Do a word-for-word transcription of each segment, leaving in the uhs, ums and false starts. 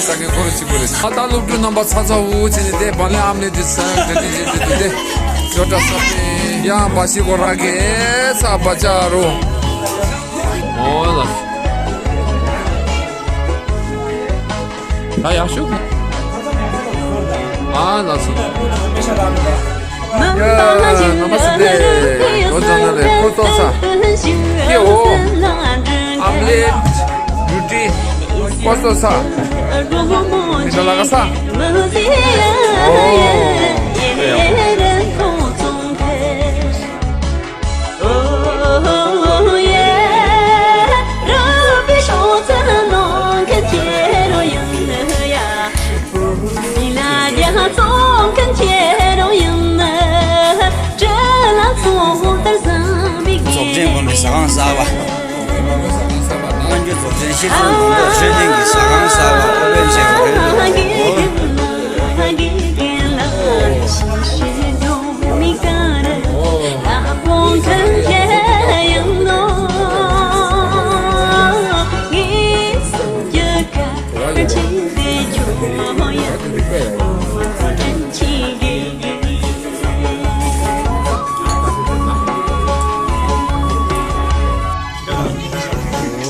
ས་གའི་སྐོར་གཅིག་པུ་རེད། ཨ་ད་སློབ་ཕྲུག་རྣམ་པ་ཚ་ཚ་འུ་འུ་བྱས་ནས་དེ་བ་ལན་ཨམ་ལེ་དེ་ས་ག་དེ་དེ་དེ་དེ་ཡོ་ཏྲ་ས་ཡང་བ་ཤི་གོ་ར་གེ་ས་བ་ཅ་རོ། ཨོ་ལ། ད་ཡག་ཤོས། ཨ་ལ་སོ། ཡ་ནམ་སྟེ། ལོ་ཙཱ་ན་ལེ་ཁོ་ཏོ་ས། ཀེ་འོ། ཨམ་ལེ། རུ་ཏི། ཁོ་ཏོ་ས། མི་ཏོ་ལ་ཀ་ས། ཨོ། རྫོགས་ཆེན་དགོན་པའི་ཟ་ཁང་གསར་པ། སྔོན་གྱི་རྫོགས་ཆེན་ཤེར་ཕྱིན་དགོན་པ་ཆོས་སྡིངས་ཀྱི་ཟ་ཁང་གསར་པ་ཨོ་པན་བྱས་པ་རེད་འདུག་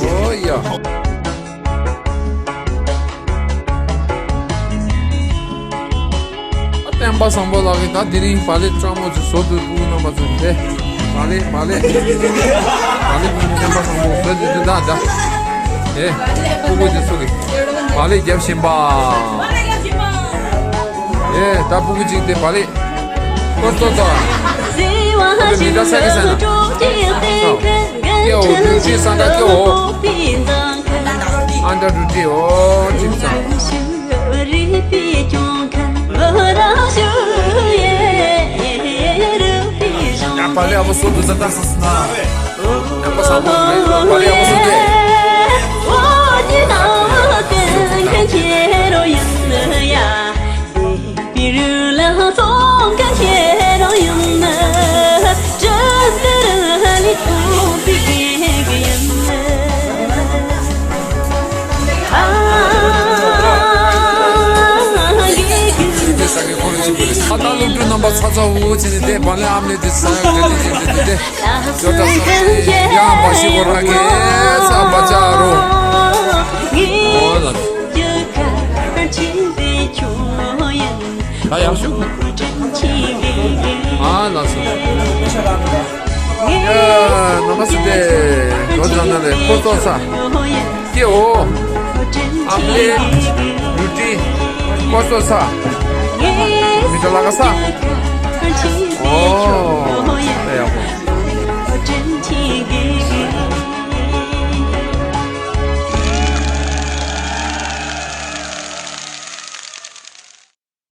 ཨོ་ཡ། བསྟན་པ་བཟང་པོ་ལགས་ཀྱིས་ད་དེ་རིང་བག་ལེབ་སྤྲང་མོ་ཚོ་བཟོ་དུས་སྤུ་གུ་རྣམ་པ་ཚོ་དེ་བག་ལེབ་བག་ལེབ་བག་ལེབ་ཀྱི་བསྟན་པ་བཟང་པོ་བཟོ་དུས་དེ་ད་ད་དེ་སྤུ་གུ་དེ་ཚོ་གིས་བག་ལེབ་རྒྱབ་བཞིན་པ། ཨེ་ད་སྤུ་གུ་གཅིག་དེ་བག་ལེབ་ཀོར་ཏོ་ཏོ། ཨ་ད་མི་འདྲ་ས་གི་ས་ན། ཀེ་འོ་རུ་ཏི་སང་ད་ཀེ་འོ། ཨན་ད་རུ་ཏི་འོ་ཅིག་ཚང་། ཡ་བག་ལེབ་ཨ་བོ་སོ་དུ་ས་ད་ས་ས་ན། ཡ་བོ་ས་མོ་མེ་བག་ལེབ་ཨ་བོ་སོ་དེ། ཨ་ད་སློབ་ཕྲུག་རྣམ་པ་ཚ་ཚ་འུ་འུ་བྱས་ནས་དེ་བག་ལེབ་ཨམ་ལེ་དེ་ས་ཡ་དེ་དེ་དེ་དེ་དེ་ཡོ་ཏྲ་ས་ཡང་བ་ཤི་གོ་ར་གེ་ས་བ་ཅ་རོ། ཨོ་ལ། ད་ཡག་ཤོས། ཨ་ལ་སོ། ཡ་ནམ་སྟེ། ལོ་ཙཱ་ན་ལེ་ཁོ་ཏོ་ས། ཀེ་འོ། ཨམ་ལེ། རུ་ཏི། ཁོ་ཏོ་ས། མི་ཏོ་ལ་ཀ་ས། ཨོ། ད་ཡག་པོ།